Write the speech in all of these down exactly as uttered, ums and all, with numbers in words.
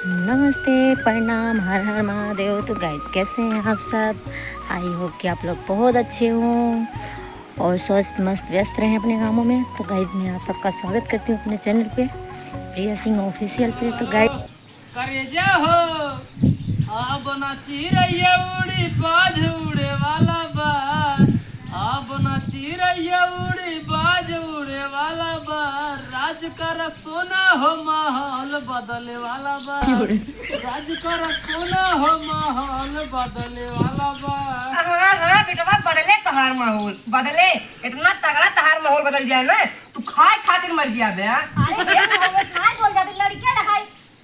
नमस्ते, प्रणाम, हर हर महादेव। तो गाइज, कैसे हैं आप सब? आई होप कि आप लोग बहुत अच्छे हों और स्वस्थ मस्त व्यस्त रहें अपने कामों में। तो गाइज, मैं आप सबका स्वागत करती हूँ अपने चैनल पे, रिया सिंह ऑफिशियल पे। तो गाइज, करेजा हो, अब ना चिरैया उड़ी, बाज उड़े वाला बा। अब ना चिरैया उड़ी, बाज उड़े वाला बा। राज कर सोना हो, माहौल बदले वाला बा। राज कर सोना हो, माहौल बदले वाला बा। हाँ, हाँ, बेटवा, बदले तोहार माहौल, बदले। इतना तगड़ा तोहार माहौल बदल जाए ना, तू खाए खातिर मर गया बे। अरे, ये तो हम लोग ना बोल जाते, लड़कियां रहाई।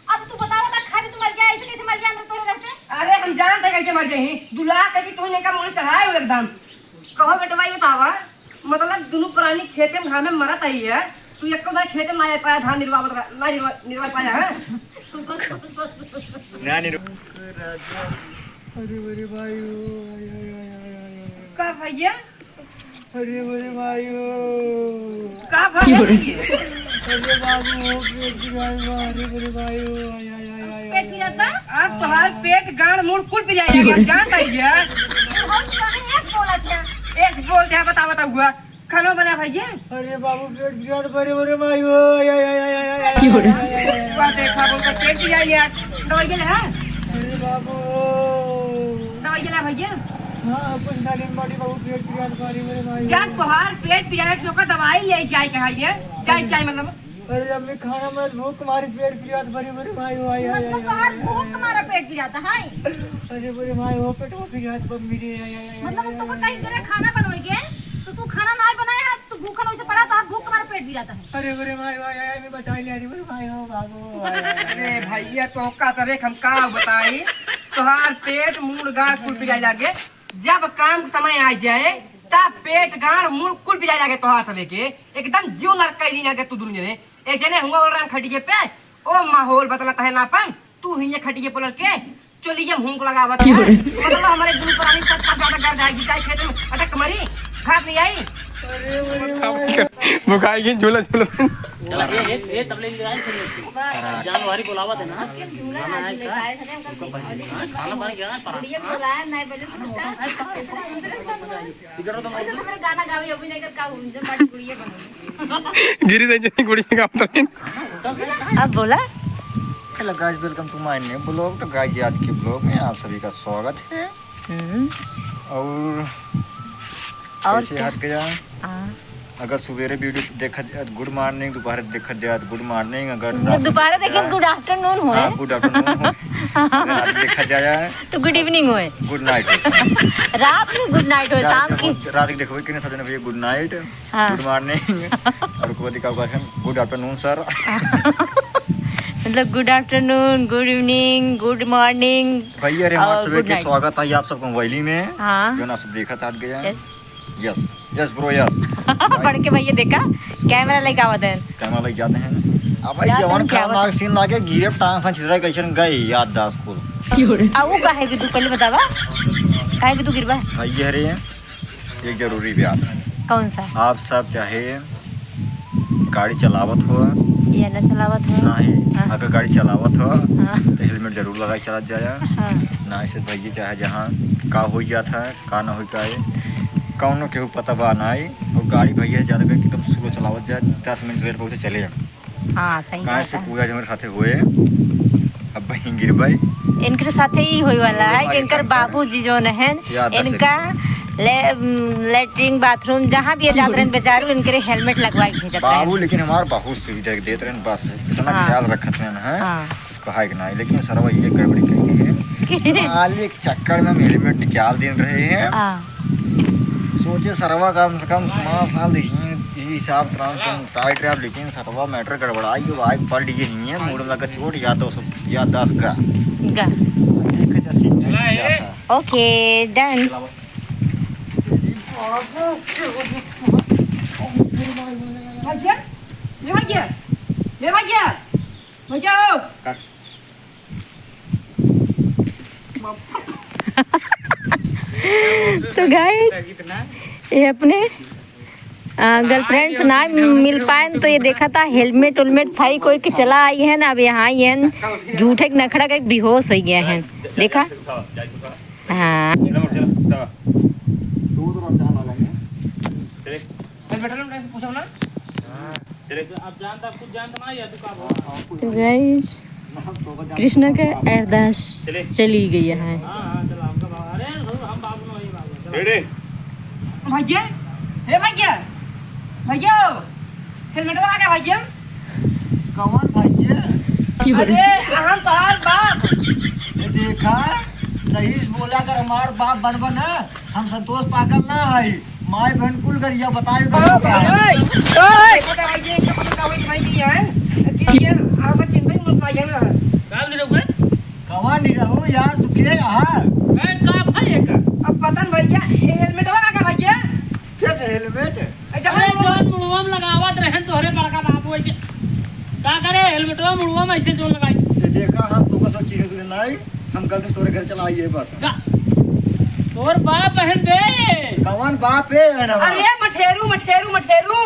अब तू बताओ, अगर खाए तो मर जाए, ऐसे कैसे मर जाए हम तोरे रहते? अरे, हम जानते कैसे मर जाए, दुला के कि तू इनका मुड़ी चढ़ाए हो एकदम। कहो बेटवा, ये बतावा, मतलब, दोनों प्राणी खेते में घामे मरत आई है, तू एको दाई खेते में ना आ पाया, धान निरवा, ना निरवा, निरवा पाया है? ना निरवा। अरे, अरे भाई, ओ, आय, आय, आय। का भैया? अरे, अरे भाई, ओ। का भैया? अरे बाबू, ओ, पेट पिरात बा, अरे, अरे भाई, ओ, आय, आय, आय, आय, पेट पिरात बा? अब तोहार पेट, गांड, मूड़ कुल पिराई लागे, हम जानत हई यार। हम कहाँ एक बोलत है? एक बोल दे, बता, बता हुआ। खाना बना भैया। अरे बाबू, पेट पिरात बा, अरे, अरे भाई, ओ, आय, आय, आय। वाह, देखा, बोल के पेट पिराई लिया। दवाई ले, हाँ? अरे बाबू। दवाई ले भैया। हाँ, कुछ ना दिन बाटी बाबू, पेट पिरात बा, अरे, अरे भाई। जब तोहार पेट पिरात, तो का दवाई ले जाए के है ये? जाए, जाए मतलब? अरे अम्मी, खाना मत, भूख मारी, पेट पिरात बा, अरे, अरे भाई, ओ, आय, आय, मतलब आय, तोहार आय, भूख आय। मारा पेट पिरात है? अरे, अरे भाई, ओ, पेटवा पिरात बा मेरे, आय, आय, आय, मतलब आय, अब तो आय, कहीं आय। करे खाना बनवाई के, तो तू खाना ना बनाए है, तू भूखन वैसे पड़ा, तोहार भूख मारा पेट पिरात है। अरे, अरे भाई, आय, आय, आय, मैं बचाई ले, अरे, अरे भाई, ओ बाबू, आय, आय, आय, आय, अरे आय। भैया, तो का सब एक हम का बताई, तोहार पेट, मूड़, गांड कुल पिराई लागे। जब काम के समय आ जाए, तब पेट, गांड, मूड़ कुल पिराई लागे तोहार सबे के। एकदम जीव नरक कर दी ना के तू दुनिया में। एक जने हुआ बोल रहा हम खटिए पे, ओ माहौल बदलत है ना अपन, तू ही ये खटिए पर लड़के चलिए हम हुंक लगावत है। मतलब हमारे गुरु प्राणी सब सब ज्यादा कर जाएगी, चाहे खेत में अटक मरी, घात नहीं आई। बुकाई के झूला झूला। ए, ए, तबले इंदिरा जी से जानवारी बोलावत है ना, खाना है का? खाना बन गया ना, पराठा। गाना गावे, अभी नहीं कर का, हम जब बाटी गुड़िया बनो। गिरी रंजनी गुड़िया का। अब बोला। Hello guys, welcome to my new vlog। तो guys, आज के vlog में आप सभी का स्वागत है। हम्म। और और कैसे क्या? हट गया? हाँ। अगर सुबेरे video देखत जात, good morning, दोपहर देखत जात, good morning, अगर रात में दोपहर देखत देखिए, जात, good afternoon होए। हाँ, good afternoon होए। अगर रात में देखत जाए, तो good evening होए। Good night होए। रात में good night होए, रात शाम में की। रात के देखबे कि नहीं, सब जने भैया, good night। हाँ। Good morning। और को दिखा हुआ है, good afternoon sir। मतलब good afternoon, good evening, good morning भैया रे, हमार और सबे good के night। स्वागत है आप सबको मोबाइली में। हाँ। जो ना सब देखत आ गया। Yes। Yes, yes bro, yes। बढ़ के भैया देखा, camera लेके आवत है। Camera लेके जाते हैं। अब भाई जाते जवान हैं, क्या खतरनाक scene लागे, गिरे टांग से छितरा कैसन गए याददाश्त कुल। आ वो काहे कि तू पहले बतावा, काहे कि तू गिरबा? भाई ये रे, एक जरूरी बात। कौन सा? आप सब चाहे गाड़ी चलावत हो या ना चलावत हो। नहीं, हाँ। अगर गाड़ी चलावत हो, हाँ। तो helmet जरूर लगाई चलत जाया। हाँ। ना ऐसे भैया चाहे जहाँ का हो जात है, का ना हो पाए, कौनो केहू पता बा नाई। और गाड़ी भैया ज्यादा करके एकदम slow चलावत जाए, दस मिनट late पहुँचे चले। हाँ, सही काहे बात से है। पूरा जो हमारे साथे होए, अब वहीं गिरबाई। इनकरे साथे ही होए वाला है कि इनकर बाबूजी जौन हैं, इनका ले-, उम, latrine, bathroom, जहाँ भी ये जात रहन बेचारू, इनकरे helmet लगवाई भेजत रहन। बाबू लेकिन हमार बहुत सुविधा देत रहन, बस इतना हाँ। ख्याल रखत रहन, हैं? हाँ। कुछ कहा कि नहीं, लेकिन सरवा ये गड़बड़ी कही है। मालिक चक्कर में हम helmet निकाल दिन रहे हैं। हाँ। सोचे सरवा कम से कम पाँच साल देखिए, यही हिसाब से tight रहा, लेकिन सरवा matter गड़बड़ाई, ये भाई पलट गई है, मूड़ में लगा चोट या तो सब, या दस का। का। एक जैसी नहीं किया था। OK, done। भैया, ये भैया, ये भैया, भैया हो। तो guys, ये अपने गर्लफ्रेंड से ना मिल पाएन तो ये देखा था, हेलमेट उलमेट थाई कोई के चला आई है ना, अब यहाँ आई है, झूठे के नखड़ा के बेहोश हो गया है। देखा? हाँ। तो गाइस, कृष्णा का अरदास चली गई है। भैया, हे भैया, भैया, हेलमेट वाला का भैया? कौन भैया? अरे, हम तोहार बाप। ये देखा, सही से बोला, अगर हमार बाप बनबा ना, हम संतोष पागल ना है, माई बहन कुल गरिया बताए दो। ओए, ओए। देखो तो भैया, इनका पता का वही भाई नहीं है, कि ये आप चिंता ही मत पाइए ना। का नहीं रहुए? कवा नहीं रहू यार, तू के आहा? ए, का भाई है का? अब पता न भैया, ये हेलमेट वाला का भैया? कैसे हेलमेट? ए, जब अरे, वो जौन मुड़वा में लगावत रहन तोहरे बड़का बाबू ऐसे। का करे, हेलमेटवा मुड़वा में ऐसे जो लगाई। ये देखा, हम तो कसो चीज नहीं लाई, हम गलती से तोरे घर चला आइए बस। का? तोर बाप बहन दे। कौन बाप है ना? अरे, मठेरू, मठेरू, मठेरू।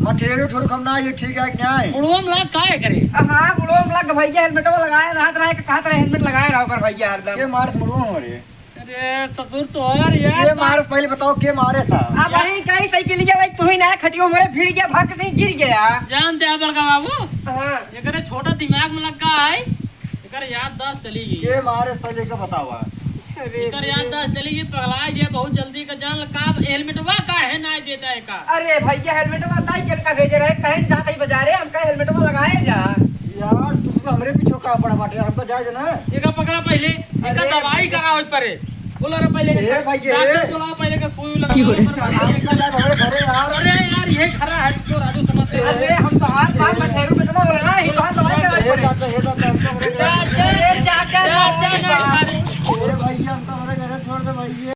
मठेरू ठोरू हम ना, ये ठीक है कि नहीं? मुड़वा में लाग काहे करे? हाँ, मुड़वा में लाग भैया, हेलमेटवा लगाए रहत रहे, कहत रहे हेलमेट लगाए रहो कर भैया हरदम। के मारस मुड़वा हमारे? अरे ससुर तोहर यार। के मारस पहले बताओ, के मारे साहब? अब वही कहीं साइकिल लिया भाई, तू ही ना खटियो हमारे भिड़ गया, भाग से गिर गया। जानते हैं बड़का बाबू? हाँ। एकरे छोटा दिमाग में लग गया है, एकर याददाश्त चली गई। के मारे पहले के बतावा। अरे एकर रे। याददाश्त चली गई, पगला ये बहुत जल्दी का जान लगा। हेलमेटवा काहे ना देता है का? अरे भैया, हेलमेटवा ताई के का भेजे रहे, कहीं जात ही बाजारे, हम कहे हेलमेटवा लगाए जा। यार, तुझको हमरे पीछे का पड़ा बाटे, हमको जाए देना। एका पकड़ा पहले, एका अरे दवाई भैया। कराओ एक परे। बोला रे पहले ए भैया, डॉक्टर ए। बोलाओ पहले का सुई लगा। की हो रे? हमका जाए हमरे घरे यार। अरे यार, ये खरा है तो राजू समझते हैं। अरे हम तो हाथ पाँव में ठहरू में तो बोल रहा है, तो हाथ दवाई करा ए पड़े। चाचा, ए चाचा, हमका हमरे घरे। चाचा, अरे चाचा, चाचा, चाचा, नहीं, अरे भैया, हमका हमरे घरे छोड़ दे भैया।